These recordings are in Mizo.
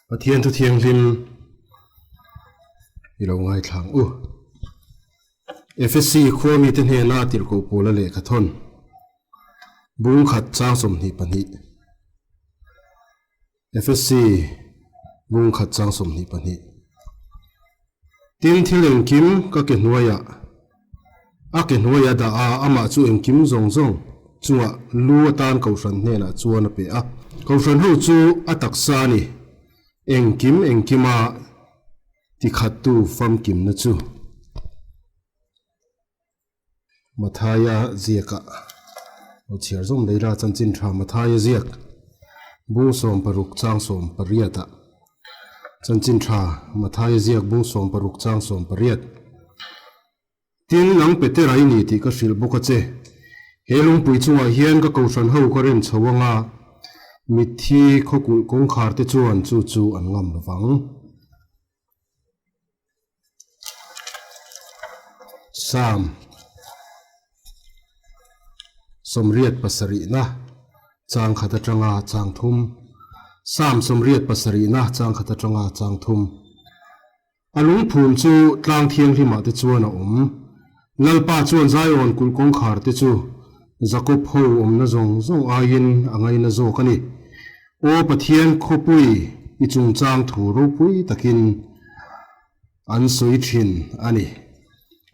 Pathian thu thianghlim i lo ngaithla ang u. Efesi khua mite hnena tirhkoh pawla lehkha thawn bung khat chang 22. Efesi bung khat chang 22. Tin thil engkim ka ke hnuaiah a ke hnuaia dah a, amah chu engkim zawng zawng chungah lu atan Kohhran hnenah chuan a pe a. Kohhran ho chu a taksa a ni, engkim engkima tikhattu famkimna chu. Mathaia ziakah lo chhiar zawm leh ila, chanchin tha Mathaia ziak bung 60 chang 18 ah chanchin tha Mathaia ziak bung 60 chang 18 Tin, nang Petera i ni tih ka hrilh bawk a che. He lungpui chungah hian ka kohhran ho ka rem chho anga mitthi khawkulh kawngkhar te chuan chu chu an ngam lo vang. Psalm 87na chang khat atanga chang thum Psalm 87na chang khat atanga chang thum A lungphum chu tlang thianghlimah te chuan a awm. Lalpa chuan Zion kulh kawngkhar te chu Jakob ho awmna zawng zawng aiin a ngaina zawk a ni. Aw Pathian khawpui i chungchang thu ropui takin an sawi thin a ni.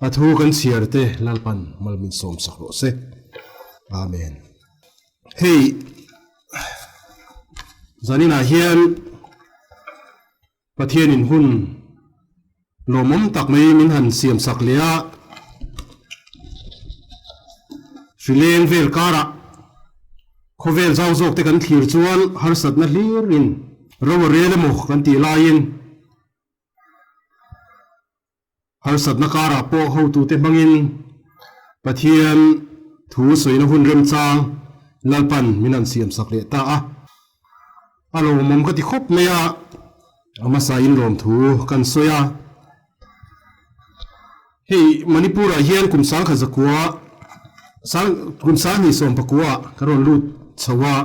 A thu kan chhiar te Lalpan mal min sawm sak rawh se. Amen. Hei zaninah hian Pathianin hun lawmawm tak mai min han siam sak leh a, hrileng vel karah khawvel zau zawk te kan thlir chuan harsatna hlirin ro a rel emaw kan tih laiin harsatna karah pawh hotute hmangin Pathian thu sawina hun remchang Lalpan min han siam sak leh ta a. A lawmawm ka ti khawp mai a, a hmasa in lawmthu kan sawi a. Hei Manipur ah hian kum sangkhat zakua sang kum sanghnih sawmpakua kan rawn lut chho a.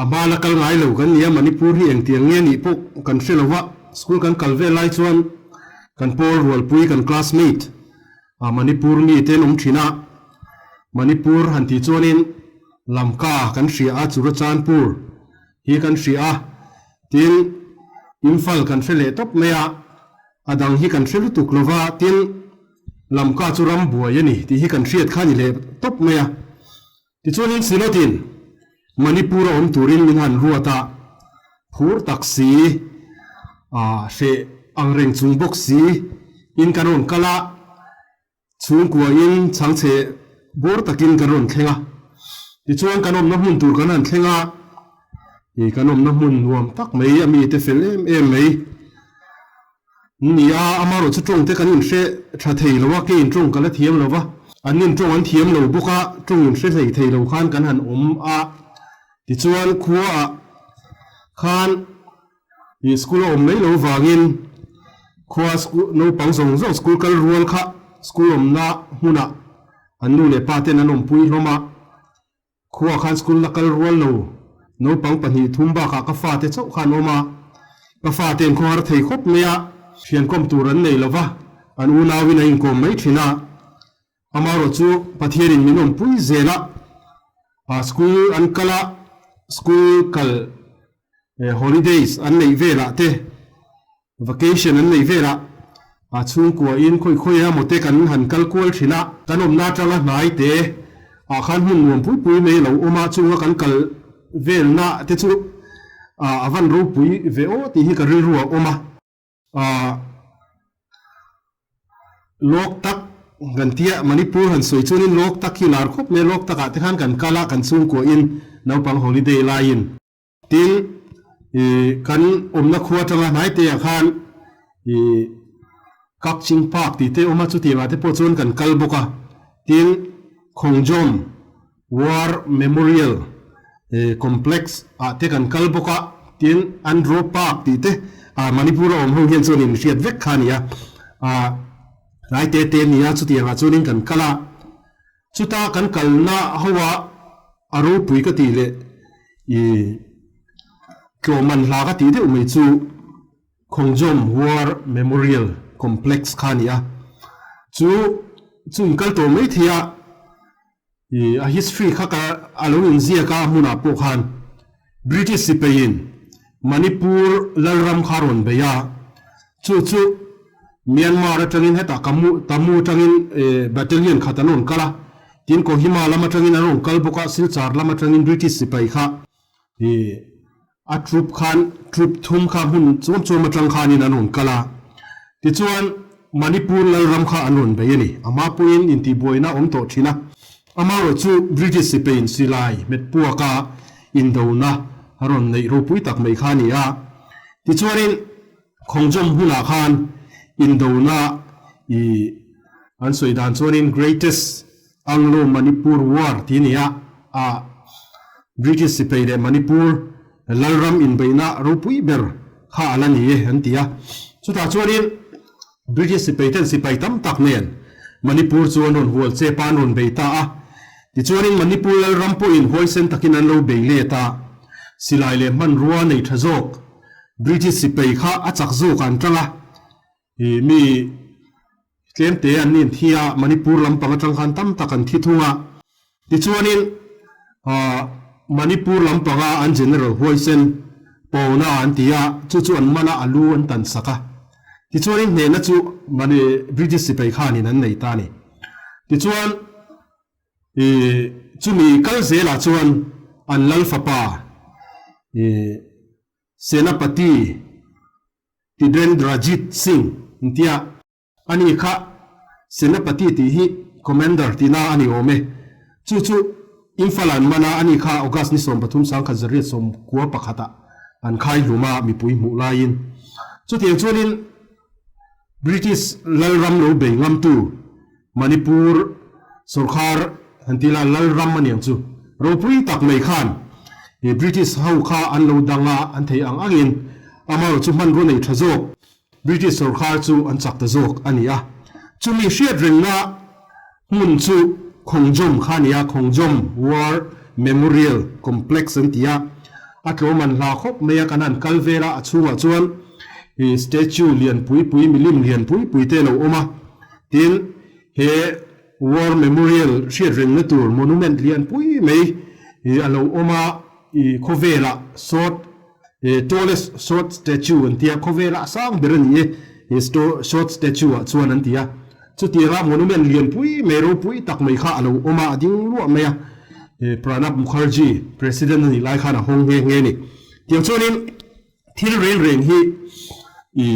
A hma la kal ngai lo kan ni a, Manipur hi engtiang nge nih pawh kan hre lo va, school kan kal vel lai chuan kan pawl rualpui kan classmate a Manipur mi te an awm thin a, Manipur han tih chuanin Lamka kan hria a, Churachandpur hi kan hria a, tin Imphal kan hre leh tawp mai a, a dang hi kan hre lutuk lo va, tin Lamka chu ram buai a ni tih hi kan hriat kha a ni leh tawp mai a. Tichuanin Synod-in Manipur-a awm turin min han ruat a, phur tak si, hreh ang reng chung bawk si in kan rawn kal a, chhungkuain chhangchhe bawr takin kan rawn thleng a. Tichuan kan awmna hmun tur kan han thleng a, kan awmna hmun nuam tak mai, a mite fel em em mai Ni a, amarawh chu tawng te kan inhre tha thei lo a, keiin tawng ka la thiam lo va, annin tawng an thiam lo bawk a, tawng inhre hlei thei lo khan kan han awm a, tichuan khuaah khan ih school a awm mai lo vangin khua school naupang zawng zawng school kal rual kha school awmna hmunah an nu leh pa ten an awmpui hlawm a. Khuaah khan school la kal rual lo, naupang pahnih thum bakah ka fate chauh khan awm a, ka fate an khawhar thei khawp mai a, thian kawm tur an nei lo va, an unauin a inkawm mai thin a, amaherawh chu Pathianin min awmpui zel a, school an kal a, school kal holidays an neih velah te, Vacation an nei vel a, a chhungkua in khawi khawi a mawte kan han kal kual thin a, kan awmna atanga hnai te ah khan hmun nuam pui pui mai a lo awm a, chunga kan kal velna te chu a van ropui ve aw tih hi ka rilru a awm a. Lawk tak kan tia Manipur han sawi chuanin lawk tak hi lar khawp mai a, lawk takah te khan kan kal a, kan chhungkua in naupang holiday laiin. Tin, ih kan awmna khua atanga hnai te ah khan ih Kakching Park tih te a awm a, chutiangah te pawh chuan kan kal bawk a. Tin, Khongjom War Memorial Complex ah te kan kal bawk a. Tin, Andro Park tih te ah Manipur a awm ho hian chuan in hriat vek kha a ni a. Ah hnai te te a ni a, chutiangah chuanin kan kal a. Chuta kan kalna ho ah a ropui ka tih leh ih. Tlawhman hla ka tih deuh mai chu Khongjom War Memorial Complex kha a ni a, chu chu in kal tawh mai thei a, ih a history kha ka a lo inziak a hmunah pawh khan British sipeiin Manipur lalram kha a rawn bei a, chu chu Myanmar atangin hetah Kamu Tamu atangin battalion khat an rawn kal a, tin Kohima lam atangin an rawn kal bawk a, Silchar lam atangin British sipai kha Ih, a troop khan troop thum kha hmun chuam chuam atang khanin an rawn kal a, tichuan Manipur lalram kha an rawn bei a ni. Ama pawhin intihbuaina awm tawh thin a, amaherawh chu British sipai insilai hmet puaka indona a rawn neih ropui tak mai kha a ni a. Tichuanin Khongjom hunah khan indona ih an sawi dan chuanin Greatest Anglo-Manipur War tih a ni a, a British sipai leh Manipur lalram inbeihna ropui ber kha a la ni e an ti a. Chutah chuanin British sipai ten sipai tam tak nen Manipur chu an rawn hual chep a, an rawn bei ta a. Tichuanin Manipur lalram pawhin huaisen takin an lo bei let a, silai leh hmanrua nei tha zawk British sipai kha a chak zawk an tang a. Ih mi tlemte an nin thi a, Manipur lampang atang khan tam tak an thi thung a. Tichuanin ah Manipur lampanga an General huaisen Pawna an ti a, chu chu an man a, a lu an tan sak a. Tichuanin hnehna chu Mani British sipai khanin an nei ta a ni. Tichuan ih chumi kal zelah chuan an lal fapa ih Senapati Tibendrajit Singh intia ani kha Senapati tih hi Commander tihna a ni awm e. Chu chu Imphal an man a, ani kha August ni 13 1991 ah an khai hlum a mipui hmuh laiin. Chutiang chuanin British lalram lo bei ngamtu Manipur sorkar han ti la lalram a niang chu ropui tak mai khan British ho kha an lo dang a, an thei ang angin amaherawh chu hmanrua nei tha zawk British sorkar chu an chak ta zawk a ni a. Chumi hriat rengna hmun chu Khongjom kha a ni a, Khongjom War Memorial Complex an ti a, a tlawm an hla khawp mai a, kan han kal vel a, a chhungah chuan statue lian pui pui milim lian pui pui te a lo awm a. Tin, he War Memorial hriat rengna tur monument lian pui mai a lo awm a, i khawvelah short, tallest short statue an ti a, khawvelah sang ber a ni e, he short statue ah chuan an ti a. Chutianga monument lian pui mai ropui tak mai kha a lo awm a, a ding luah mai a, Pranab Mukherjee President a nih lai khan a hawng nghe nghe a ni. Tiang chuanin thil reng reng hi i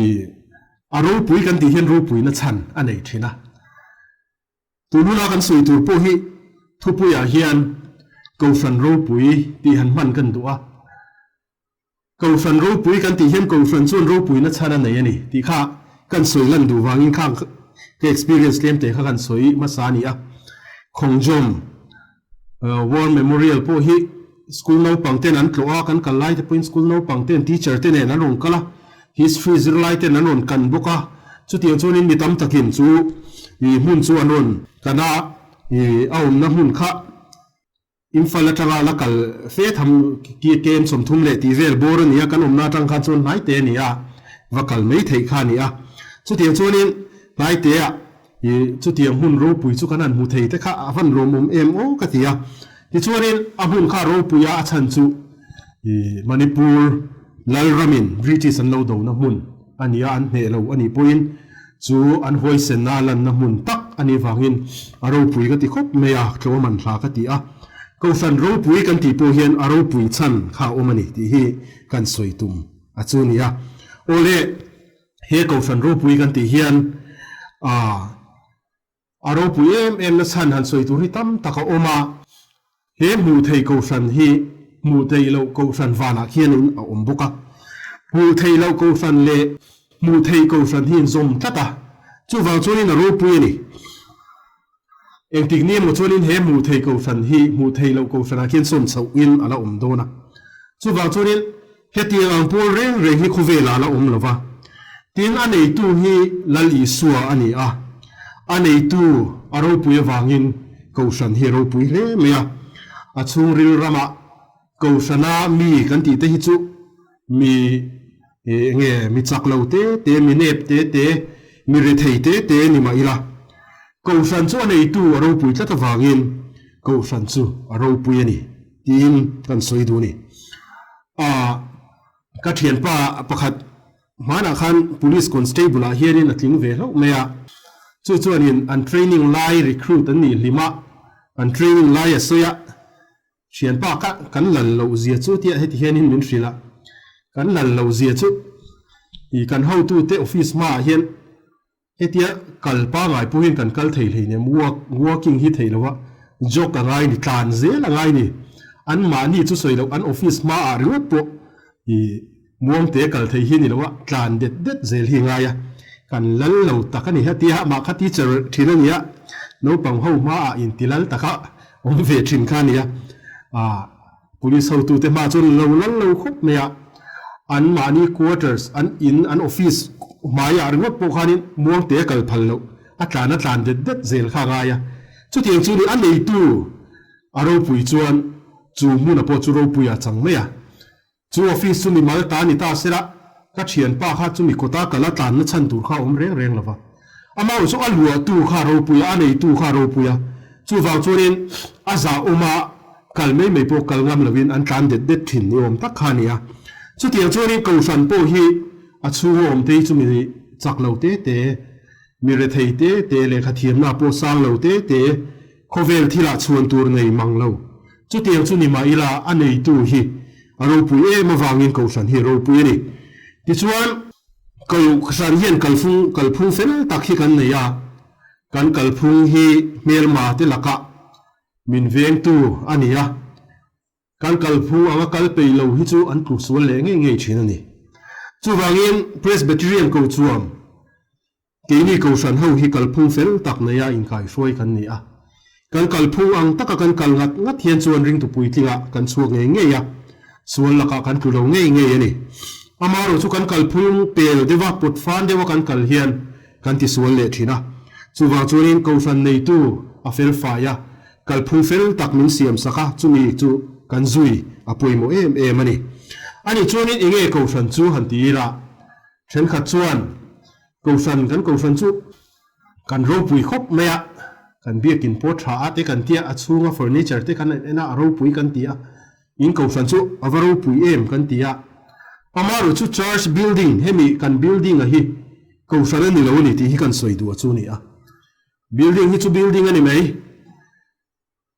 A ropui kan tih hian ropuina chhan a nei thin a. Tun huna kan sawi tur pawh hi thupuiah hian Kohhran ropui tih han hman kan duh a. Kohhran ropui kan tih hian Kohhran chuan ropuina chhan a nei a ni tih kha kan sawi lan duh vangin khang ka experience tlem te kha kan sawi hmasa a ni a. Khongjom War Memorial pawh hi school naupang ten an tlawh a, kan kal lai te pawhin school naupang ten teacher te nen an rawn kal a, history zirlai ten an rawn kan bawk a, chutiang chuanin mi tam takin chu ih hmun chu an rawn kan a, ih a awmna hmun kha Imphal atanga la kal fe tham kem 30 leh tih vel bawr a ni a, kan awmna atang khan chuan hnai te a ni a, va kal mai theih kha a ni a, chutiang chuanin hnai te ah Ih, chutiang hmun ropui chu kan han hmu thei te kha a van lawmawm em aw ka ti a. Tichuanin a hmun kha ropui a a chhan chu ih Manipur Lalramin British an lo dona hmun a ni a, an hneh lo a nih pawhin chu an huaisenna a lanna hmun tak a nih vangin a ropui ka ti khawp mai a, tlawm an hla ka ti a. Kohhran ropui kan tih pawh hian a ropui chhan kha a awm a ni tih hi kan sawi tum a chu ni a. Awle. He Kohhran ropui kan tih hian a ropui em em na chhan han sawi tur hi tam tak a awm a, he hmuh theih Kohhran hi hmuh theih loh Kohhran vanah khianin a awm bawk a. Hmuh theih loh Kohhran leh hmuh theih Kohhran hi inzawm tlat a, chuvang chuanin a ropui a ni. Engtik ni emaw chuanin he hmuh theih Kohhran hi hmuh theih loh Kohhranah khian sawm chhohin a la awm dawn a. Chuvang chuanin hetiang ang pawl reng reng hi khawvelah a la awm lo va. Tin, a neitu hi Lal Isua a ni a. A neitu a ropui avangin Kohhran hi a ropui hle mai a. A chhungril ramah Kohhrana mi kan tih te hi chu. Mi enge mi chak lo te te, mi nep te te, mi rethei te te ni mah ila, Kohhran chu a neitu a ropui tlat avangin Kohhran chu a ropui a ni tiin kan sawi duh a ni. A ka thianpa pakhat hmanah khan Police Constable ah hianin a tling ve hlauh mai a, chu chuanin an training lai recruit an nih hlim a, an training lai a sawi a, Thianpa ka kan lal loh zia chu tia heti hianin min hrilh a, kan lal loh zia chu i kan hotute office hmaah hian hetia kal pangai pawhin kan kal thei hleinem, walk walking hi theih loh a, jog a ngai ni, tlan zel a ngai ni, an mahni chu sawi loh an office hmaah ringawt pawh i muangte kal thei hi ni lo a, tlan det det zel hi ngai a, kan lal lo tak a ni. Hetia mah kha teacher thin a nia, naupang ho hmaah inti lal taka awm ve thin kha a nia. Aah police hotute hmaah chuan lo lal lo khawp mai a, an mahni quarters, an in, an office hmaiah ringawt pawh khanin muangte a kal phal loh, a tlan a tlan det det zel kha a ngai a. Chutiang chu ni a neitu a ropui chuan chu hmuna pawh chu ropui a chang mai a. Chu office chu mimal ta ni ta sela, ka thianpa kha chumi kawta kal a tlanna chhan tur kha a awm reng reng lova. Amah chu a luahtu kha a ropui a, a neitu kha a ropui a. Chuvang chuanin a zah awma kal mai mai pawh kal ngam lovin an tlan det det thin ni awm tak kha a ni a. Chutiang chuanin Kohhran pawh hi a chhunga awm te hi chumi chak lo te te, mi rethei te te, lehkha thiamna pawh sang lo te te, Khawvel thilah chhuan tur nei mang lo. Chutiang chu ni mah ila a neitu hi a ropui em avangin Kohhran hi a ropui a ni. Tichuan, Kohhran hian kalphung kalphung fel tak hi kan nei a, kan kalphung hi hmelma te lakah min vengtu a ni a, kan kalphung anga kal peih lo hi chu an tluk sual leh ngei ngei thin a ni. Chuvangin Presbyterian Kochuam Keini Kohhran ho hi kalphung fel tak neia inkaihruai kan ni a. Kan kalphung ang taka kan kal ngat ngat hian chuan ringtu puitlingah kan chhuak ngei ngei a, sual lakah kan tlu lo ngei ngei a ni. Amaherawh chu kan kalphung pel deuha pawt fan deuha kan kal hian kan tisual leh thin a. Chuvang chuanin Kohhran neitu a fel fai a, kalphung fel tak min siam sak a, chumi chu kan zui a pawimawh em em a ni. Ani chuanin enge Kohhran chu han ti ila, thenkhat chuan Kohhran, kan kohhran chu kan ropui khawp mai a, kan biakin pawh tha a te kan tia, a chhunga furniture te kan en a, a ropui kan ti a, in kohhran chu a va ropui em kan ti a. Amaherawh chu church building, hemi kan building a hi kohhran a ni lo a ni tih hi kan sawi duh a chu ni a. Building hi chu building a ni mai.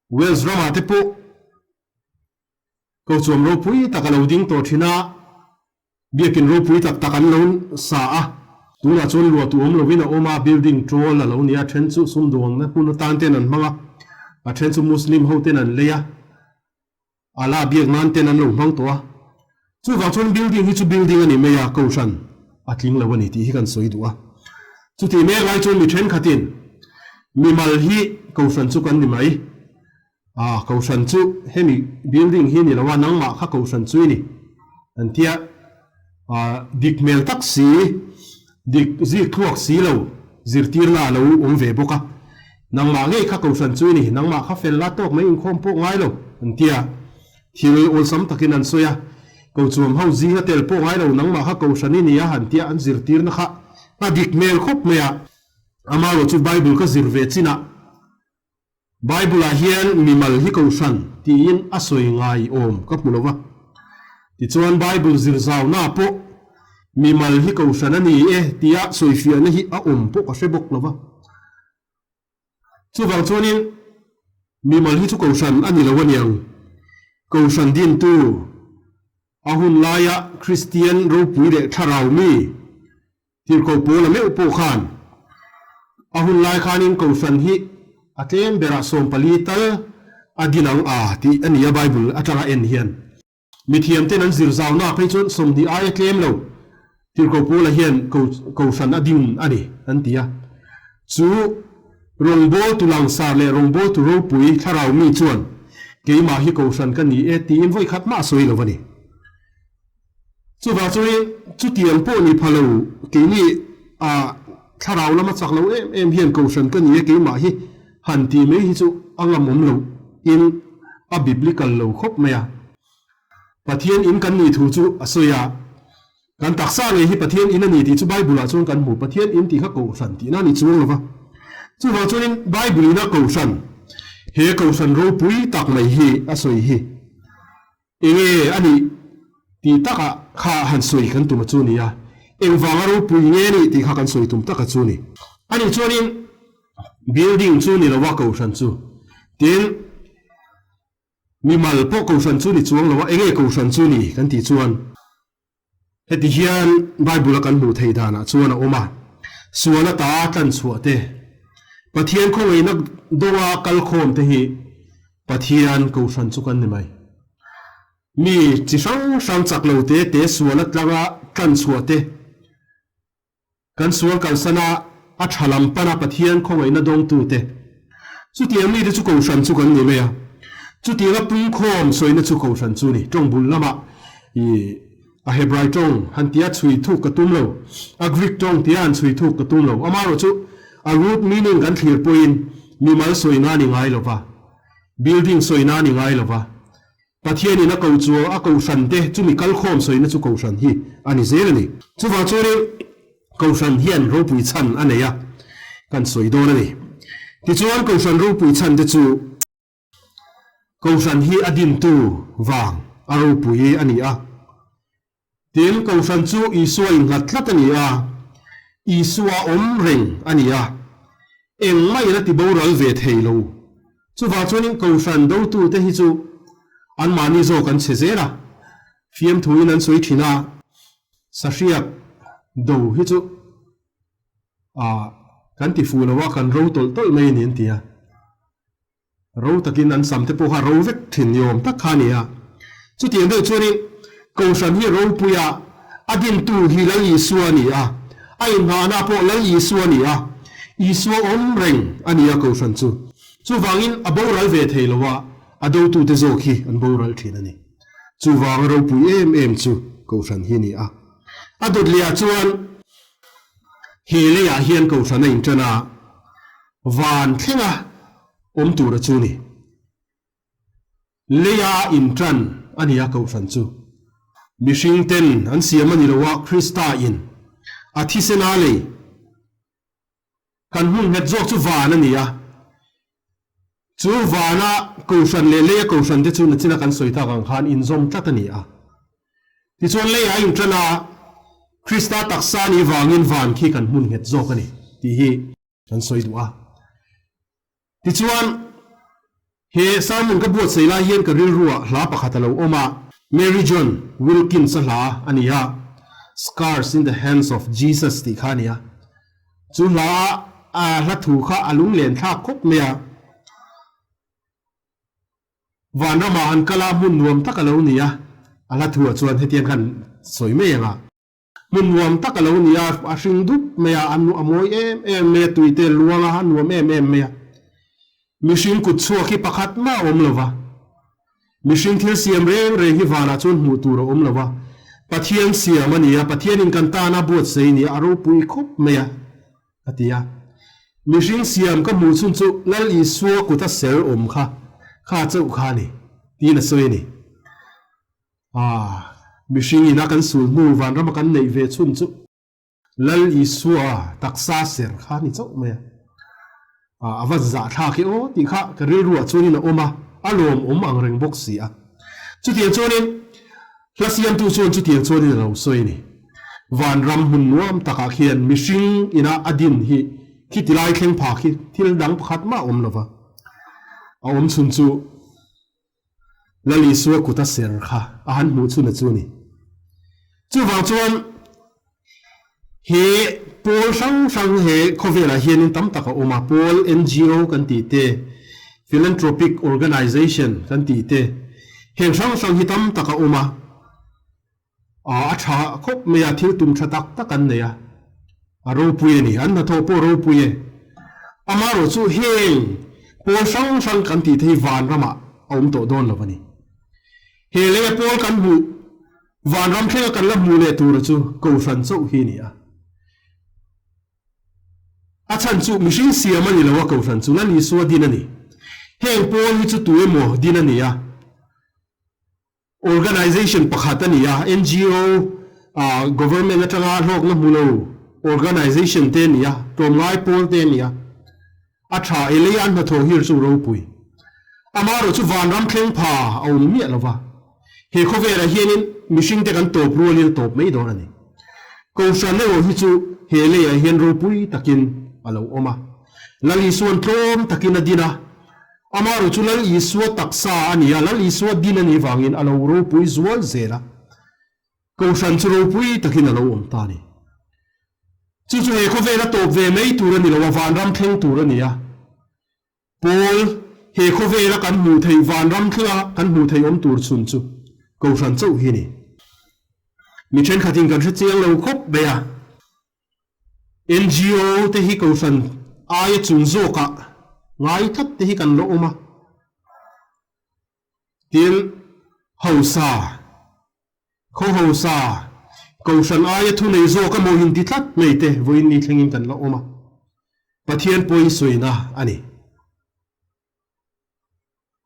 Wales ramah te pawh kochuam ropui tak a lo ding tawh thin a. Biakin ropui tak tak an lo sa a, tunah chuan luah tu awm lovin a awm a, building ṭawl a lo ni a, then chu sumdawnna hmun atan ten an hmang a, a then chu Muslim ho ten an lei a, Allah biak nan ten an lo hmang tawh a. Chuvang chuan building hi chu building a ni mai a, kohhran a tling lo a ni tih hi kan sawi duh a. Chutih mek lai chuan mi thenkhatin mimal hi kohhran chu kan ni mai. A, Kohhran chu hemi building hi ni lo a, nangmah kha Kohhran chu i ni an tia. A, dik hmel tak si, dik zik thluak si lo zirtirna a lo awm ve bawk a. Nangmah ngei kha Kohhran chu i ni, nangmah kha fel la tawk mai inkhawm pawh ngai lo an tia. Thil awlsam takin an sawi a, Kochuam ho zinga tel pawh ngai lo nangmah kha Kohhran i ni a han tia an zirtirna kha a dik hmel khawp mai a. Amaherawhchu chu Bible ka zir ve chinah Bible-ah hian mimal hi kohhran tiin a sawi ngai awm ka hmu lo va. Tichuan Bible zir zauna pawh mimal hi kohhran a ni e tia sawifiahna hi a awm pawh ka hre bawk lo va. Chuvang chuanin mimal hi chu kohhran a ni lo a niang. Kohhran dintu a hun laia Kristian ropui leh thlarau mi Tirhkoh Paula meuh pawh khan a hun lai khanin Kohhran hi a tlem berah 14 tal a din ang a tih a ni a Bible atanga en hian. Mithiamten an zir zauna phei chuan 20 aia tlem lo Tirhkoh Paula hian Kohhran a din a ni an ti a. Chu rawngbawltu langsar leh rawngbawltu ropui thlarau mi chuan keimah hi Kohhran ka ni e tiin vawikhat mah a sawi lo a ni. Chuvang chuan chutiang pawh ni pha lo keini a thlarau lama chak lo em em hian kohhran ka ni e keimah hi han tih mai hi chu a ngamawm lo in a biblical lo khawp mai a. Pathian in kan nih thu chu a sawi a. Kan taksa ngei hi Pathian in a ni tih chu Bible-ah chuan kan hmu. Pathian in tih kha Kohhran tihna a ni chuang lo va. Chuvang chuanin Bible ina Kohhran, he Kohhran ropui tak mai hi a sawi hi enge a nih tih takah kha han sawi kan tum a chu ni a. Engvanga ropui nge a nih tih kha kan sawi tum tak a chu ni. A nih chuanin building chu ni lo va Kohhran chu. Tin. Mimal pawh Kohhran chu ni chuang lo a, enge Kohhran chu ni kan tih chuan heti hian Bible a kan hmuh theih danah chuan a awm a, sual ata tlan chhuah te, Pathian khawngaihna dawnga kal khawm te hi Pathian Kohhran chu kan ni mai. Mi chi hrang hrang chak lo te te sual atlanga tlan chhuah te, Kan sual kalsana a tha lam pana Pathian khawngaihna dawngtute. Chutiang mite chu Kohhran chu kan ni mai a. Chutianga pungkhawm sawina chu Kohhran chu ni. Tawng bul lamah i a Hebrai tawng han tia chhui thuk ka tum lo, a Greek tawng tia han chhui thuk ka tum lo. Amaherawhchu a root meaning kan thlir pawhin mimal sawina ni ngai lova, building sawina ni ngai lova, Pathianin a ko chu a kohhran te chumi kalkhawm sawina chu kohhran hi a ni zel a ni. Chuvang chuanin kohhran hian ropui chhan a nei a, kan sawi dawn a ni. Tichuan kohhran ropui chhan te chu kohhran hi a dintu vang a ropui a ni a. Tin, kohhran chu Isua innghat tlat a ni a, Isua awm reng a ni a, engmah in a ti boral ve thei lo. Chuvang chuanin kohhran dotute hi chu anmahni zawk an che zel a, fiamthuin an sawi thin a, sahriak do hi chu kan ti fuh lo a, kan ro tawlh tawlh mai a ni an ti a. Ro takin an sam te pawh kha ro vek thin ni awm tak kha a ni a. Chutiang deuh chuanin Kohhran hi ropui a, a dintu hi Lal Isua a ni a, a inngahna pawh Lal Isua a ni a, Isua awm reng a ni a Kohhran chu. Chuvangin a boral ve thei lo a, a dotute zawk hi an boral thin a ni. Chuvanga ropui em em chu Kohhran hi a ni a. A dawt lehah chuan he leiah hian Kohhran a intan a, Van thlenga awm tura chu ni. Leia intan a ni a Kohhran chu. Mihring ten an siam a ni lo a Krista in a thisen a lei. Kan hmun nghet zawk chu van a ni a. Chu vana Kohhran leh leia Kohhran te chu nachina kan sawi tak ang khan inzawm tlat a ni a. Tichuan leiah a intan a, Krista taksa a nih vangin van khi kan hmun nghet zawk a ni tih hi kan sawi duh a. Tichuan, he sermon ka buatsaih lai hian ka rilruah hla pakhat a lo awm a, Mary John Wilkins-a hla a ni a, Scars in the Hands of Jesus tih kha a ni a. Chu hla a hla thu kha a lunglen thlak khawp mai a. Vanramah an kal a, hmun nuam tak a lo ni a, a hla thuah chuan hetiang khan sawi mai ang a. Hmun nuam tak a lo ni a, a hring dup mai a, a mawi em em mai a, tuite luang a, a nuam em em mai a. Mihring kut chhuak hi pakhat mah a awm lo va. Mihring thil siam reng reng hi vanah chuan hmuh tur a awm lo va. Pathian siam a ni a, Pathianin kan tana buatsaih a ni a, a ropui khawp mai a, a ti a. Mihring siam ka hmuh chhun chu Lal Isua kuta ser awm kha, kha chauh kha a ni, tiin a sawi a ni. Ah, mihring ina kan sul hnu vanrama kan neih ve chhun chu Lal Isua taksa ser kha ni chauh mai a. Ah, a va zahthlak e aw tih kha ka rilruah chuanin a awm a, a lawmawm ang reng bawk si a. Chutiang chuanin hla siamtu chuan chutiang chuanin a lo sawi a ni. Vanram hmun nuam takah khian mihring ina a din hi khiti lai thleng phak hi thil dang pakhat mah a awm lo va. A awm chhun chu Lal Isua kut a ser kha a han hmuh chhun a chu ni. Chuvang chuan he pawl hrang hrang he khawvelah hianin tam tak a awm a, pawl NGO kan tih te, philanthropic organization kan tih te, heng hrang hrang hi tam tak a awm a. A tha khawp mai a, thil tum tha tak tak an nei a, a ropui a ni, an hnathawh pawh a ropui e. Amaherawh chu heng pawl hrang hrang kan tih te hi vanramah a awm tawh dawn lo a ni. He leia pawl kan hmuh, vanram thlenga kan la hmuh leh tura chu Kohhran chauh hi a ni a. A chhan chu mihring siam a ni lo a, Kohhran chu Lal Isua din a ni. Heng pawl hi chu tu emaw din a ni a. Organization pakhat a ni a, NGO, government atanga hlawkna hmu lo organization te a ni a, tlawmngai pawl te a ni a, a tha e lei an hnathawh hi chu ropui. Amaherawh chu vanram thleng pha a awm miah lo va, he khawvelah hianin mihring te kan tawp rualin a tawp mai dawn a ni. Kohhran erawh hi chu he leiah hian ropui takin a lo awm a, Lal Isuan tlawm takin a din a, Amaherawh chu Lal Isua taksa a ni a, Lal Isua din a nih vangin a lo ropui zual zel a, Kohhran chu ropui takin a lo awm ta a ni. Chu chu he khawvel a tawp ve mai tur a ni lo a, vanram thleng tur a ni a. Paul, he khawvel a kan hmuh theih vanram thlenga kan hmuh theih awm tur chhun chu Kohhran chauh hi a ni. Mi thenkhatin kan hre chiang lo khawp mai a. NGO te hi Kohhran aia chung zawkah ngai tlat te hi kan la awm a. Tin, hausa, khaw hausa, Kohhran aia thunei zawk emaw inti tlat mai te vawiin ni thlengin kan la awm a. Pathian pawisawina a ni.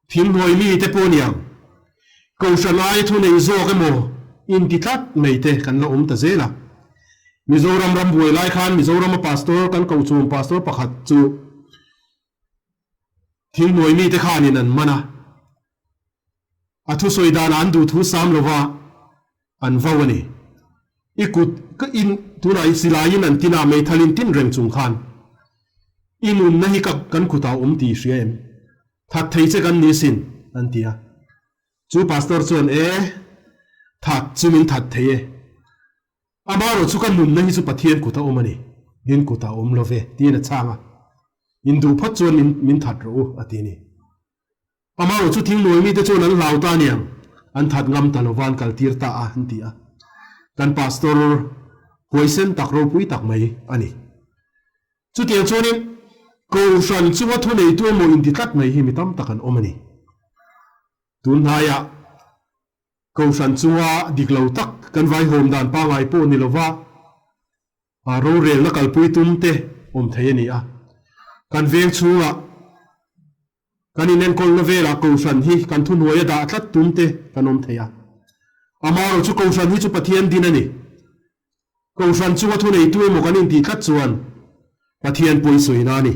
Thimhnuai mi te pawh niang, Kohhran aia thu nei zawk emaw inti tlat mai te kan la awm ta zel a. Mizoram ram buai lai khan Mizorama pastor kan kochhum pastor pakhat chu thimhnuai mi te khanin an man a. A thusawi danah an duhthu sam lova an vau a ni. I kut ka in tunah i silaiin an tin a, meithal in tin reng chung khan i nunna hi ka kan kutah a awm tih i hria em? That thei che kan ni sin, an ti a. Chu pastor chuan, E, that chu min that thei e. Amaherawh chu ka nunna hi chu Pathian kut a awm a ni, min kut a awm lo ve, tiin a chhang a. In duh phawt chuan min min that rawh u, a ti a ni. Amaherawh chu thingnuai mite chuan an hlau ta aniang, an that ngam ta lova an kal tir ta a, an ti a. Kan pastor huaisen tak ropui tak mai a ni. Chutiang chuanin Kohhran chunga thuneitu emaw inti tlat mai hi mi tam tak an awm a ni. Tun hnaiah Kohhran chunga dik lo tak kan vaihawm dan pangngai pawh ni lova, A rorelna kalpui tum te awm thei a ni a. Kan veng chhungah kan inenkawlna velah Kohhran hi kan thuhnuai a dah tlat tum te kan awm thei a. Amaherawh chu Kohhran hi chu Pathian din a ni. Kohhran chunga thuneitu emaw kan intih tlat chuan Pathian pawisawina a ni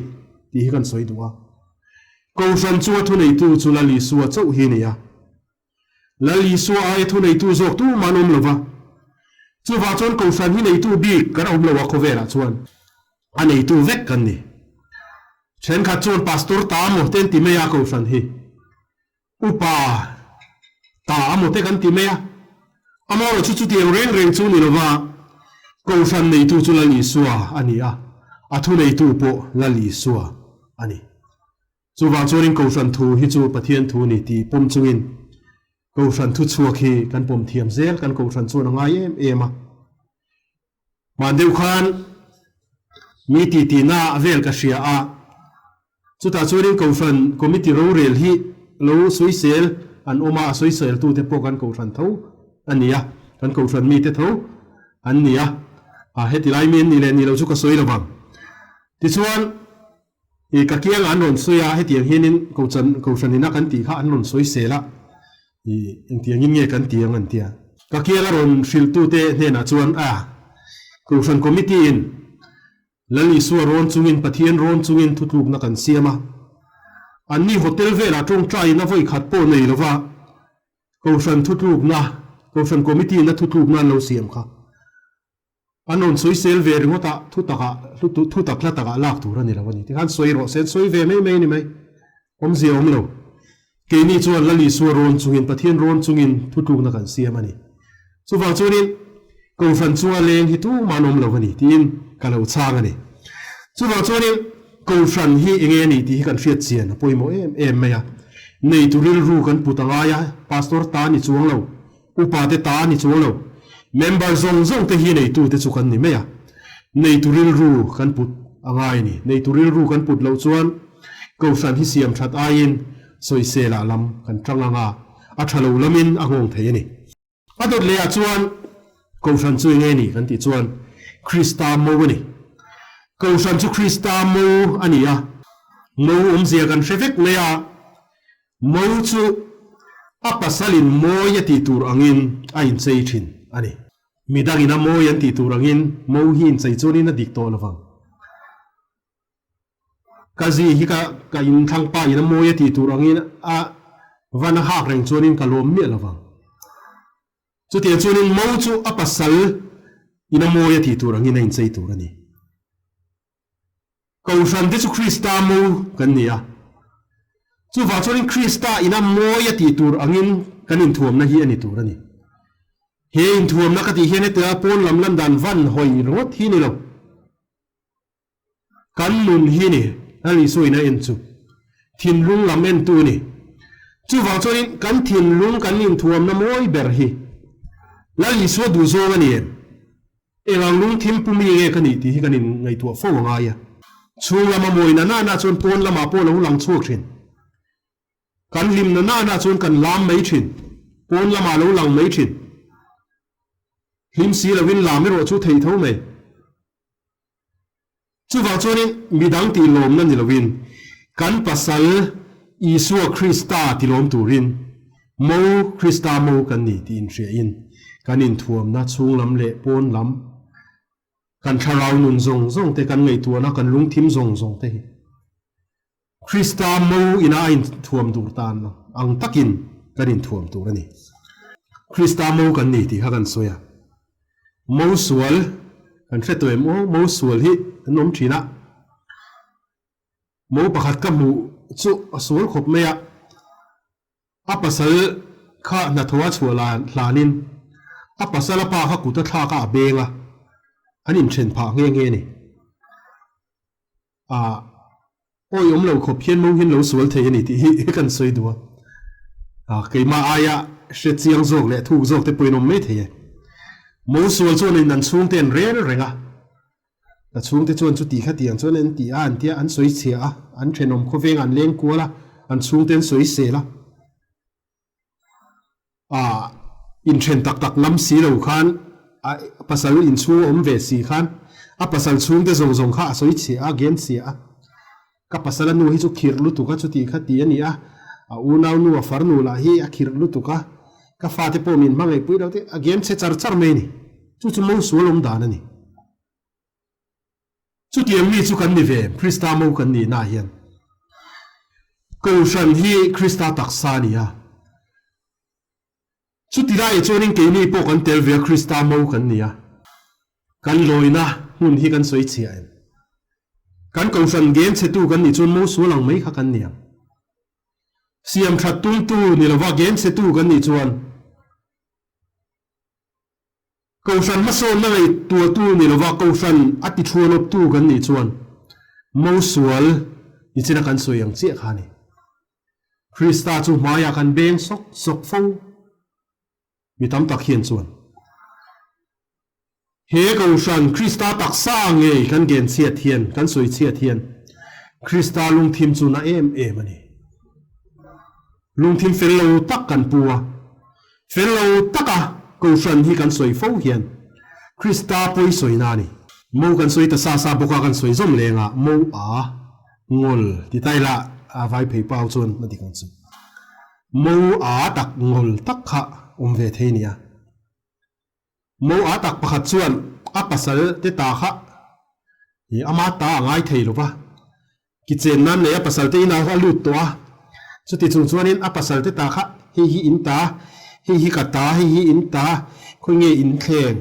tih hi kan sawi duh a. Kohhran chunga thuneitu chu Lal Isua chauh hi a ni a. Lal Isua aia thuneitu zawk tu man awm lo va. Chuvah chuan Kohhran hi neitu bik kan awm lo a khawvelah chuan a neitu vek kan ni. Thenkhat chuan Pastor ta maw te an ti mai a Kohhran hi Upa ta amaw te kan ti mai a. Amaherawhchu chu chutiang reng reng chu ni lo va, Kohhran neitu chu Lal Isua a ni a, a thuneitu pawh Lal Isua a ni. Chuvang chuanin Kohhran thu hi chu Pathian thu ni tih pawm chungin Kohhran thu chhuak hi kan pawm thiam zel, kan Kohhran chuan a ngai em em a. Hman deuh khan mi titihna vel ka hria a, chutah chuanin Kohhran Committee rorel hi lo sawisel an awm a, a sawiseltute pawh kan Kohhran tho a ni a, kan Kohhran mite tho an ni a, heti lai mi an nih leh nih loh chu ka sawi lovang. Tichuan. I ka kiangah an rawn sawi a, hetiang hianin Kohchan Kohhran ina kan tih kha an rawn sawi sel a, i engtiangin nge kan ti ang an ti a. Ka kianga rawn hrilhtute hnenah chuan a Kohhran Committee in Lal Isua rawn chungin Pathian rawn chungin thutlukna kan siam a, anni hotel velah tawngtaiin a vawi khat pawh nei lova Kohhran thutlukna Kohhran Committee in a thutlukna an lo siam kha An rawn sawi sel ve ringawt a, thu takah, thu tak hla takah lak tur a ni lo a ni. Tikhan sawi rawh se, an sawi ve mai mai a ni mai. Awmzia a awm lo. Keini chuan Lal Isua rawn chungin, Pathian rawn chungin thutlukna kan siam a ni. Chuvang chuanin Kohhran chunga leng hi tumah an awm lo a ni tiin ka lo chhang a ni. Chuvang chuanin Kohhran hi enge a nih tih hi kan hriat chian a pawimawh em em mai a. Neitu rilru kan put a ngai a, Pastor ta a ni chuang lo. Upa te ta a ni chuang lo. Member zawng zawng te hi neitu te chu kan ni mai a. Neitu rilru kan put a ngai a ni. Neitu rilru kan put loh chuan Kohhran hi siam that aiin sawisel ah lam kan tang ang a, a tha lo lamin a nghawng thei a ni. A dawt leh ah chuan Kohhran chu enge ni kan tih chuan Krista mo a ni. Kohhran chu Krista mo a ni a, mo awmzia kan hre vek mai a, Mo chu A pasalin mawi a tih tur angin a inchei thin a ni. Midangin a mawi an tih tur angin mo hi inchei chuanin a dik tawh lovang. Ka zi hi ka ka inthlang pa in a mawi a tih tur angin a van a hak reng chuanin ka lawm miah lovang. Chutiang chuanin mo chu a pasal in a mawi a tih tur angin a inchei tur a ni. Kohhran te chu Krista mo kan ni a. Chuvang chuanin Krista ina mawi a tih tur angin kan inthuamna hi a ni tur a ni. He inthuamna ka tih hian hetia pawn lam lan dan van hawi ringawt hi ni lo. Kan nun hi ni Lal Isua ina en chu thinlung lam entu a ni. Chuvang chuanin kan thinlung kan inthuamna mawi ber hi Lal Isua duhzawng a ni em? Eng ang lungthim pu mi nge ka nih tih hi kan inngaihtuah fo a ngai a. Chhung lama mawina nana chuan pawn lamah pawh lo lang chhuak thin. Kan hlimna nana chuan kan lam mai thin. Pawn lamah lo lang mai thin. Hlim si lovin lam erawh chu thei tho mai. Chuvang chuanin midang tih lawmna ni lovin kan pasal Isua Krista ti lawm turin Mo Krista mo kan ni tih inhriain kan inthuamna chhunglam leh pawn lam kan thlarau nun zawng zawng te kan ngaihtuahna kan lungthim zawng zawng te hi Krista mo ina a inthuam dur tan ang takin kan inthuam tur a ni. Krista mo kan ni tih kha kan sawi a. Mo sual kan hre tawh em aw, mo sual hi an awm thin a. Mo pakhat ka hmuh chu a sual khawp mai a. A pasal kha hnathawh a chhuah hlanin a pasal a pa kha kut a thlak a, a beng a, an inthen phah nghe nghe a ni. A awi awm lo khawp hian mo hian lo sual thei a ni tih hi kan sawi duh a. A keimah aia hre chiang zawk leh thuk zawk te pawhin awm mai thei e. Mo sual chuan in an chhungte an rel reng a. Ka chhungte chuan chuti kha tiang chuan an ti a an tia an sawi chhia a, an thenawm khawveng an leng kual a, an chhungte an sawi sel a. A inthen tak tak ngam si lo khan a pasal inchhung a awm ve si khan a pasal chhungte zawng zawng kha a sawi chhia a, gen chhia a. Ka pasal a nu hi chu khirh lutuk a chuti kha ti a ni a, a unau nu a farnu lah hi a khirh lutuk a, ka fate pawh min hmangaihpui lo te a gen chhe char char mai a ni. Chu chu mosual awm dan a ni. Chutiang mi chu kan ni ve, Krista mo kan nihna ah hian. Kohhran hi Krista taksa a ni a. Chuti laiah chuanin keini pawh kan tel ve a, Krista mo kan ni a. Kan lawina hmun hi kan sawi chhiah em? Kan kohhran gen chhetu kan nih chuan mo sual ang mai kha kan ni ang. Siam that tumtu ni lova gen chhetu kan nih chuan Kohhran hmasawnna ngaihtuahtu ni lova Kohhran a tithuanawptu kan nih chuan mo sual nichina kan sawi ang chiah kha a ni. Krista chu hmaiah kan beng sawk sawk fo. Mi tam tak hian chuan he Kohhran Krista taksa ngei kan gen chhiat hian, kan sawi chhiat hian Krista lungthim chu na em em a ni. Lungthim fel lo tak kan pu a. Fel lo taka Kohhran hi kan sawi fo hian Krista pawi sawina a ni. Mo kan sawi ta sa sa bawk a, kan sawi zawm leng a, mo a ngol ti ta ila a vai phei pau chuan a dik ang chu. Mo a tak ngol tak kha awm ve thei nia. Mo a tak pakhat chuan a pasal te ta kha i ama ta a ngai thei lo va, kitchen nan nei a pasal te inah a lut tawh a, chuti chung chuanin a pasal te ta kha hei hi in ta, hei hi ka ta, hei hi in ta, khawi nge in thleng,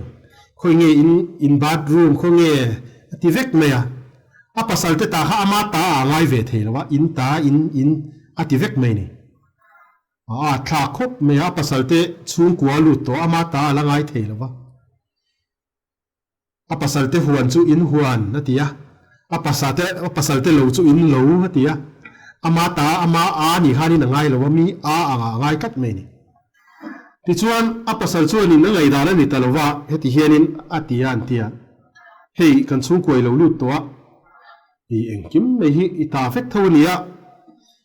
khawi nge in in bathroom, khawi nge a ti vek mai a, a pasal te ta kha ama ta a ngai ve thei lo va, in ta, in, in a ti vek mai a ni. A thlak khawp mai a, a pasal te chhungkua a lut tawh a, ama ta a la ngai thei lo va. A pasal te huan chu in huan a ti a, a pasa te a pasal te lo chu in lo a ti a, ama ta ama a nih khanin a ngai lo a, mi a angah a ngai tlat mai a ni. Tichuan a pasal chuanin a ngaihdan a ni ta lo va, heti hianin a ti a an ti a, hei kan chhungkua i lo lut tawh a, i engkim mai hi i ta vek tho a ni a,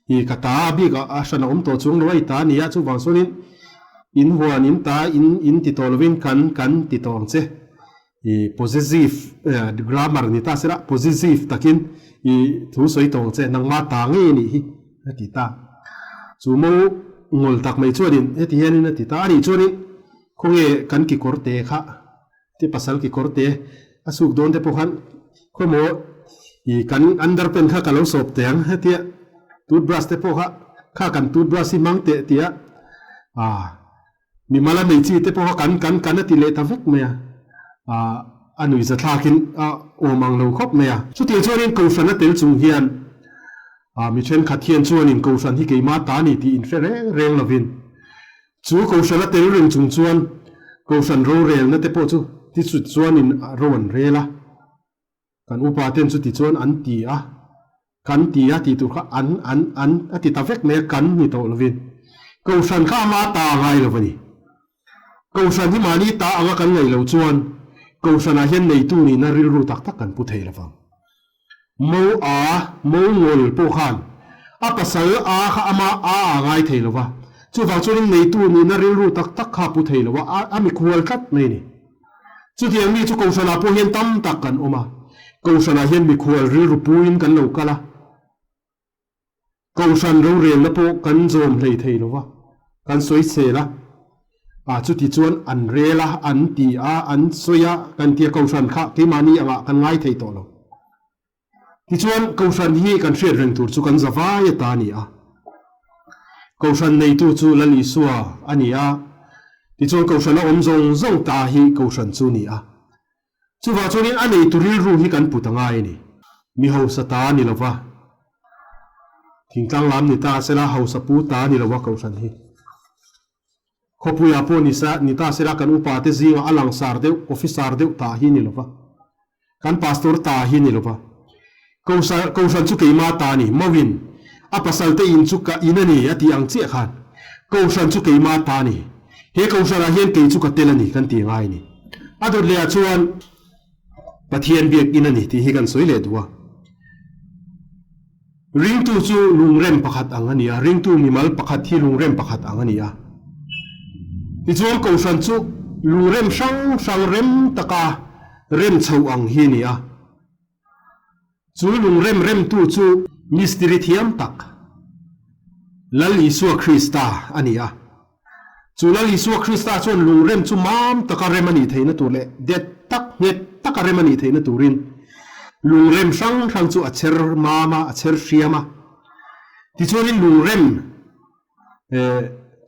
I ka ta a bik a hran a awm tawh chung lo a i ta a ni a, chuvang chuanin in huan in ta in in ti tawh lovin kan kan ti tawh ang che. I possessive grammar ni ta sela possessive takin i thu sawi tawh ang che, nangmah ta ngei a nih hi a ti ta. Chu mo. ngawl tak mai chuanin heti hianin a ti ta a nih chuanin khawnge kan kekawr te kha te pasal kekawr te a suk dawn te pawh khan khawmaw ih kan underpant kha ka lo sawp teh ang hetia toothbrush te pawh kha kha kan toothbrush hi hmang teh tia ah Mimal a nei chi te pawh kha kan kan kan a ti leh ta vek mai a, ah a nuihza thlakin a awm ang lo khawp mai a. Chutiang chuanin Kohhran a tel chung hian ah mi thenkhat hian chuanin Kohhran hi keimah ta ni tih inhre reng reng lovin chu Kohhran a tel reng chung chuan Kohhran rorelna te pawh chu ti chut chuanin ro an rel a. Kan upa ten chuti chuan an ti a, kan ti a tih tur kha an, an, an a ti ta vek mai a, kan ni tawh lovin. Kohhran kha ama ta a ngai lo a ni. Kohhran hi mahni ta anga kan ngaih loh chuan Kohhranah hian neitu nihna rilru tak tak kan pu thei lo vang. Mo a, mo ngawl pawh khan a pasal a kha ama a a ngai thei lo va, chuvang chuanin neitu nihna rilru tak tak kha a pu thei lo a, a mikhual tlat mai a ni. Chutiang mi chu Kohhranah pawh hian tam tak kan awm a, Kohhranah hian mikhual rilru puiin kan lo kal a, Kohhran rorelna pawh kan zawm hlei thei lo va, kan sawi chhel a, ah chuti chuan an rel a, an ti a, an sawi a, kan tia Kohhran kha keimahni angah kan ngai thei tawh lo. Tichuan Kohhran hi kan hriat reng tur chu kan zavai a ta a ni a. Kohhran neitu chu Lal Isua a ni a, tichuan Kohhrana awm zawng zawng ta hi Kohhran chu a ni a. Chuvang chuanin a neitu rilru hi kan put a ngai a ni. Mi hausa ta a ni lo va, thingtlang lam ni ta sela hausa pu ta a ni lo va Kohhran hi. Khawpuiah pawh ni sa, ni ta sela kan upa te zingah a langsar deuh, officer deuh ta hi ni lo va. Kan pastor ta hi ni lo va. Kohhran, Kohhran chu keimah ta a ni, Mawin a pasal te in chu ka in a ni a tih ang chiah khan Kohhran chu keimah ta a ni. He Kohhranah hian kei chu ka tel a ni kan ti ngai a ni. A dawt lehah chuan Pathian biak in a ni tih hi kan sawi leh duh a. Ringtu chu lungrem pakhat ang a ni a, ringtu mimal pakhat hi lungrem pakhat ang a ni a. Tichuan Kohhran chu lungrem hrang hrang rem taka rem chho ang hi a ni a. Chu lungrem remtu chu mistiri thiam tak Lal Isua Krista a ni a. Chu Lal Isua Krista chuan lungrem chu mam taka rem a nih theihna tur leh det tak, nghet taka rem a nih theihna turin lungrem hrang hrang chu a chher mam a, a chher hriam a. Tichuanin lungrem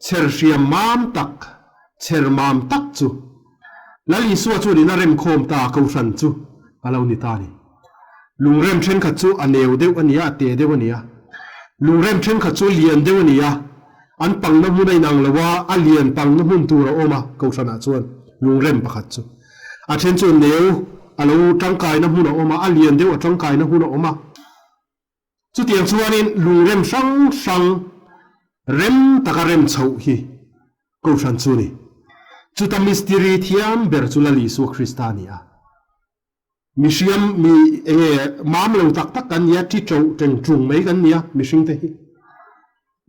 chher hriam mam tak, chher mam tak chu Lal Isua chuanin a rem khawm ta a, Kohhran chu a lo ni ta a ni. Lungrem thenkhat chu a neu deuh a ni a, a te deuh a ni a. Lungrem thenkhat chu lian deuh a ni a, an pangna hmun a inang lo a, a lian pangna hmun tur a awm a, Kohhranah chuan lungrem pakhat chu. A then chu neu a lo tangkaina hmun a awm a, a lian deuh a tangkaina hun a awm a. Chutiang chuanin lungrem hrang hrang rem taka rem chhoh hi Kohhran chu a ni. Chuta mistiri thiam ber chu Lal Isua Krista a ni a. Mihriam mi enge mam lo tak tak kan nia, thi ṭoh ṭeng ṭung mai kan nia mihring te hi.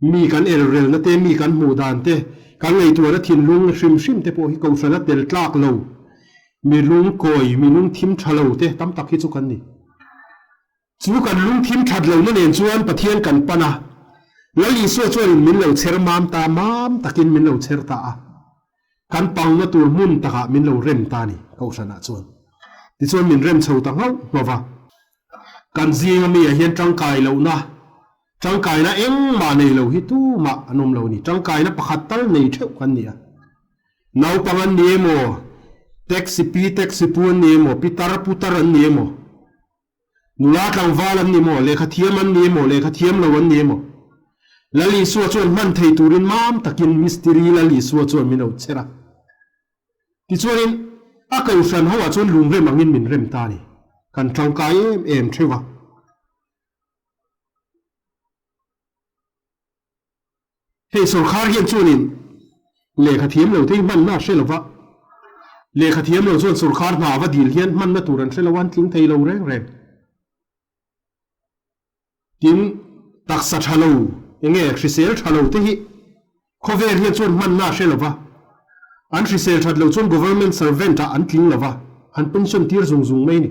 Mi kan elrelna te, mi kan hmuh dan te, kan ngaihtuahna thinlung hrim hrim te pawh hi Kohhrana tel tlak lo, mi lungkawi, mi lungthim ṭha lo te tam tak hi chu kan ni. Chu kan lungthim ṭhat lohna nen chuan Pathian kan pan a, Lal Isua chuanin min lo chher mam ta, mam takin min lo chher ta a, kan pangna tur hmun takah min lo rem ta a ni, Kohhranah chuan. Tichuan min rem chho ta nghauh nghauh va. Kan zinga miah hian tangkai lohna, tangkaina engmah nei lo hi tumah an awm lo a ni. Tangkaina pakhat tal nei theuh kan ni a. Naupang an ni emaw, taxi pi taxi pu an ni emaw, pitar putar an ni emaw, Nula tlangval an ni maw? Lehkha thiam an ni emaw? Lehkha thiam lo an ni emaw? Lal Isua chuan hman thei turin mam takin mistiri Lal Isua chuan min lo chher a. Tichuanin a kohhran hoah chuan lungrem angin min rem ta a ni. Kan tangkai em em theuh a. Hei sawrkhar hian chuanin lehkha thiam lo te hi hmanna a hre lo va, lehkha thiam lo chuan sawrkhar hna va dil hian hmanna tur an hre lo a, an tling thei lo reng reng. Tin, taksa tha lo, enge hrisel tha lo te hi khawvel hian chuan hmanna a hre lo va, an hrisel that lo chuan government servant ah an tling lo va, an pension tir zung zung mai a ni,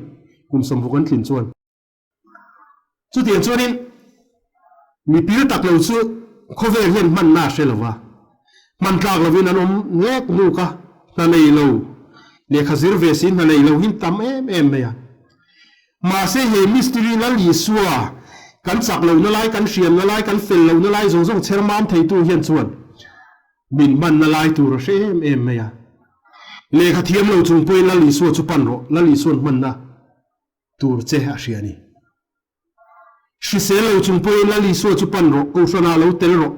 kum 60 an tlin chuan. Chutiang chuanin mi pil tak lo chu khawvel hian hmanna a hre lo va, hman tlak lovin an awm nek nuk a, hna nei lo, lehkha zir ve si hna nei lo hi tam em em mai a. Mahse he mistiri Lal Isua kan chak lohna lai, kan hriamna lai, kan fel lohna lai zawng zawng chher mam theitu hian chuan min hmanna lai tur a hre em em mai a. Lehkha thiam lo chung pawhin Lal Isua chu pan rawh, Lal Isua'n hmanna tur che a hria a ni. Hrisel lo chung pawhin Lal Isua chu pan rawh, Kohhranah lo tel rawh.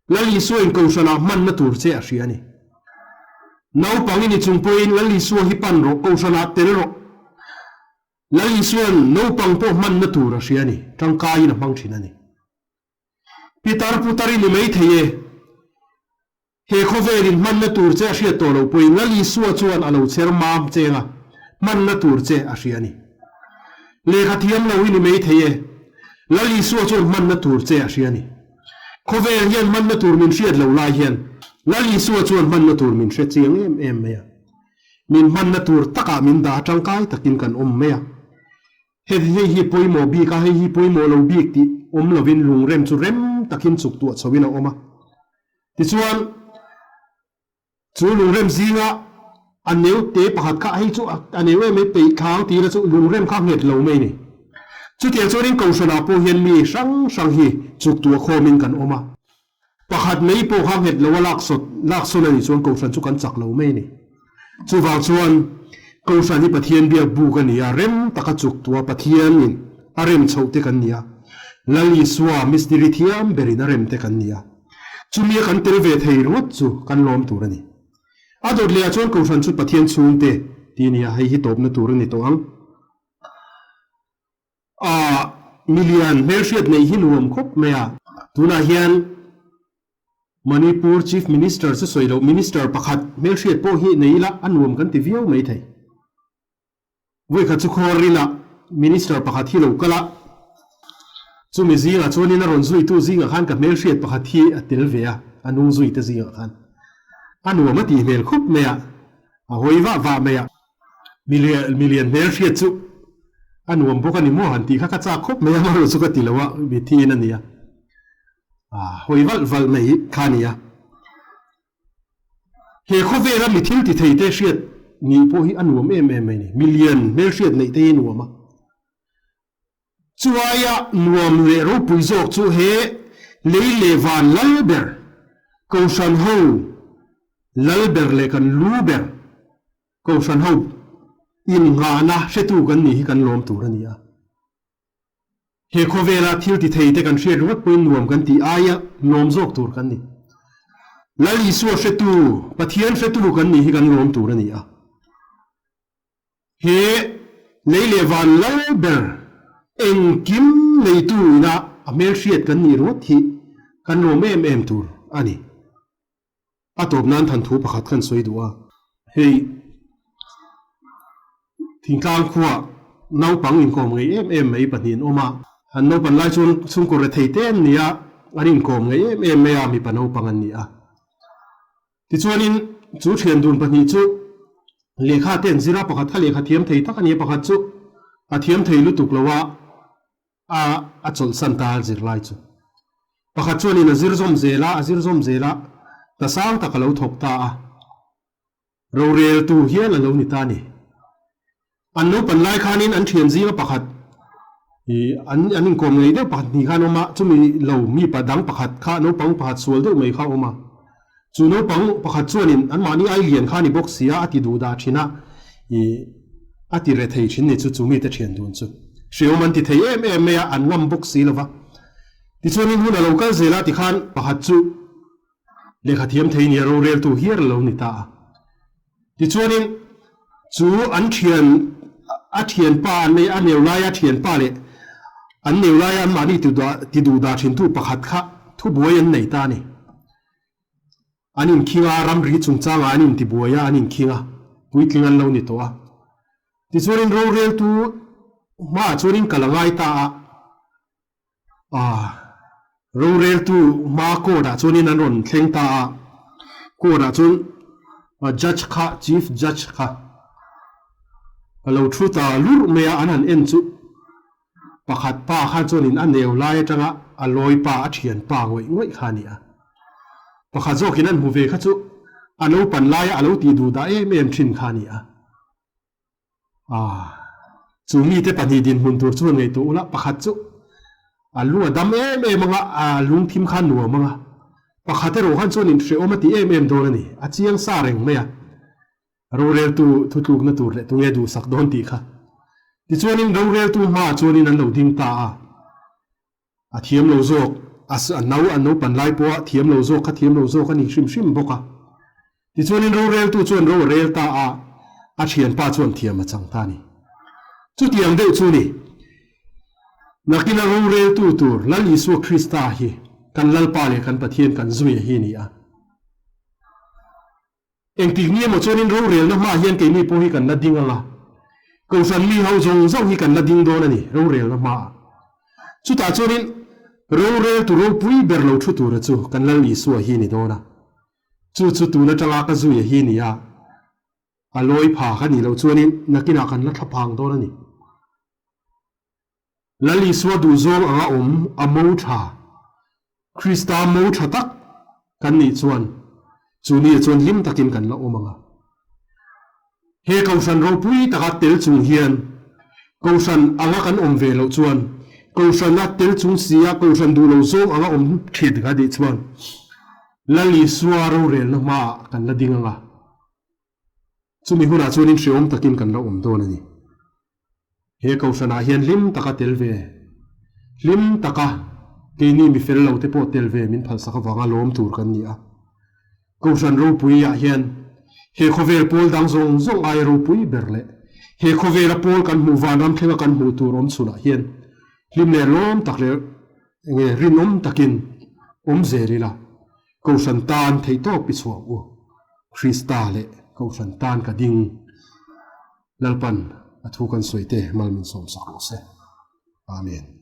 Lal Isuain Kohhranah hmanna tur che a hria a ni. Naupang i ni chung pawhin Lal Isua hi pan rawh, Kohhranah tel rawh. Lal Isua'n naupang pawh hmanna tur a hria a ni, tangkaiin a hmang thin a ni. Pitar putar i ni maithei e. He khawvelin hmanna tur che a hriat tawh loh pawhin Lal Isua chuan a lo chher mam cheng a, hmanna tur che a hria a ni. Lehkha thiam lo i ni mai thei e, Lal Isua chuan hmanna tur che a hria a ni. Khawvel hian hmanna tur min hriat loh lai hian Lal Isua chuan hmanna tur min hre chiang em em mai a. Min hmanna tur takah min dah tangkai takin kan awm mai a. Heti hei hi pawimawh bik a, hei hi pawimawh lo bik tih awm lovin lungrem chu rem takin chuk tuah chhoin a awm a. Tichuan, chu lungrem zinga a neu te pakhat kha hei chu a neu em mai peih thlang tihna chu lungrem kha nghet lo mai a ni. Chutiang chuanin Kohhranah pawh hian mi hrang hrang hi chuk tuah khawmin kan awm a. Pakhat mai pawh kha nghet lo a laksawt laksawn a nih chuan Kohhran chu kan chak lo mai a ni. Chuvang chuan Kohhran hi Pathian biak buk a ni a, rem taka chuk tua Pathianin a rem chhoh te kan ni a, Lal Isua mistiri thiam berin a rem te kan ni a, chumi a kan tel ve thei ringawt chu kan lawm tur a ni. A dawt lehah chuan Kohhran chu Pathian chhungte ti a ni a, hei hi tawpna tur a ni tawh ang. A milian hmelhriat neih hi nuam khawp mai a. Tunah hian Manipur Chief Minister chu sawi loh Minister pakhat hmelhriat pawh hi nei ila a nuam kan ti viau mai thei. Vawikhat chu khaw rinah Minister pakhat hi lo kal a, chumi zingah chuanin a rawn zuitu zingah khan ka hmelhriat pakhat hi a tel ve a, a nung zuite zingah khan a nuam a tih hmel khawp mai a, a hawi vah vah mai a. Milian hmelhriat chu a nuam bawk a ni maw han tih kha ka chak khawp mai a, amaherawh chu ka ti lo a, mithiin a ni a, hawi valh valh mai kha a ni a. He khawvela mi thil ti thei te hriat nih pawh hi a nuam em em mai a ni, milian hmelhriat neih te hi a nuam a. Chuaia nuam leh ropui zawk chu he lei leh van lal ber, Kohhran ho lal ber leh kan lu ber, Kohhran ho innghahna hretu kan nih hi kan lawm tur a ni a. He khawvela thil ti thei te kan hriat ringawt pawhin nuam kan tih aia lawm zawk tur kan ni. Lal Isua hretu, Pathian hretu kan nih hi kan lawm tur a ni a. He lei leh van lal ber engkim neitu ina a hmelhriat kan nih ringawt hi kan lawm em em tur a ni. A tawp nan than thu pakhat kan sawi duh a. Hei thingtlang khuaa naupang inkawm ngei em em mai pahnih an awm a. An naupan lai chuan chhungkaw rethei te an ni a, an inkawm ngei em em mai a, mipa naupang an ni a. Tichuanin chu thian dun pahnih chu lehkha te an zir a, pakhat kha lehkha thiam thei tak a ni a, pakhat chu a thiam thei lutuk lo a, a a chawlhsan ta a zirlai chu. Pakhat chuanin a zir zawm zel a, a zir zawm zel a, ta sang tak a lo thawk ta a. Roreltu hial a lo ni ta a ni. An naupan lai khanin an thian zinga pakhat ih an an inkawm ngei deuh pakhat hnih khan a awm a, chumi lo mi pa dang pakhat kha naupang pakhat sual deuh mai kha a awm a. Chu naupang pakhat chuanin anmahni ai lian kha a ni bawk si a, a ti duh dah thin a, ih a ti re thei thin ni chu chu mite thian dun chu. Hreawm an ti thei em em mai a, an ngam bawk si lo va. Tichuanin hun a lo kal zel a tikhan pakhat chu lehkha thiam thei nia roreltu hiar a lo ni ta a. Tichuanin chu an thian a thianpa an nei a neu laia thianpa leh an neu laia anmahni ti duh dah thintu pakhat kha thubuai an nei ta a ni. An inkhing a, ramri chungchangah an intibuai a, an inkhing a, puitling an lo ni tawh a. Tichuanin roreltu hmaah chuanin kal a ngai ta a, ah, roreltu hma court ah chuanin an rawn thleng ta a, court ah chuan judge kha, chief judge kha a lo thu ta lurh mai a, an han en chu. Pakhat pa khan chuanin a neu lai atanga a lawi pa a thian pa ngawih ngawih kha a ni a. Pakhat zawkin an hmu ve kha chu a naupan laia a lo tih duh dah em em thin kha a ni a. Aah, chu mite pahnih dinhmun tur chuan ngaihtuah ula pakhat chu a lu a dam em em anga a lungthim kha nuam anga pakhat erawh khan chuan inhrehawm a ti em em dawn a ni. A chiang sa reng mai a. Roreltu thutlukna tur leh tunge duhsak dawn tih kha. Tichuanin roreltu hmaah chuanin an lo ding ta a. A thiam lo zawk, a a no a naupan lai pawha thiam lo zawk kha thiam lo zawk a ni hrim hrim bawk a. Tichuanin roreltu chuan ro a rel ta a, a thianpa chuan thiam a chang ta a ni. Chutiang deuh chu ni. Nakina roreltu tur Lal Isua Krista hi kan Lalpa leh kan Pathian kan zuia hi a ni a. Engtik ni emaw chuanin rorelna hmaah hian keini pawh hi kan la ding ang a, Kohhran mi ho zawng zawng hi kan la ding dawn a ni rorelna hmaah. Chutah chuanin roreltu ropui ber lo thu tura chu kan Lal Isua hi ni dawn a. Chu chu tun atanga ka zuia hi ni a, a lawi pha ka nih loh chuanin nakinah kan la thlaphang dawn a ni. Lal Isua duhzawng anga awm a mo tha, Krista mo tha tak kan nih chuan chu ni ah chuan hlim takin kan la awm ang a. He Kohhran ropui taka tel chung hian Kohhran anga kan awm ve loh chuan Kohhrana tel chung si a Kohhran duh lo zawng anga awm thin kan nih chuan Lal Isua rorelna hmaah kan la ding ang a. Chumi hunah chuanin hreawm takin kan la awm dawn a ni. He Kohhranah hian hlim taka tel ve, hlim taka keini mi fel lo te pawh tel ve min phalsak avanga lawm tur kan ni a. Kohhran ropuiah hian he khawvel pawl dang zawng zawng aia ropui ber leh he khawvela pawl kan hmuh vanram thlenga kan hmuh tur awm chhunah hian hlim leh lawm tak leh enge rinawm takin awm zel ila Kohhran tan theihtawp i chhuah u. Krista leh Kohhran tan ka ding. Lalpan a thu kan sawi te mal min sawmsak rawh se. Amen.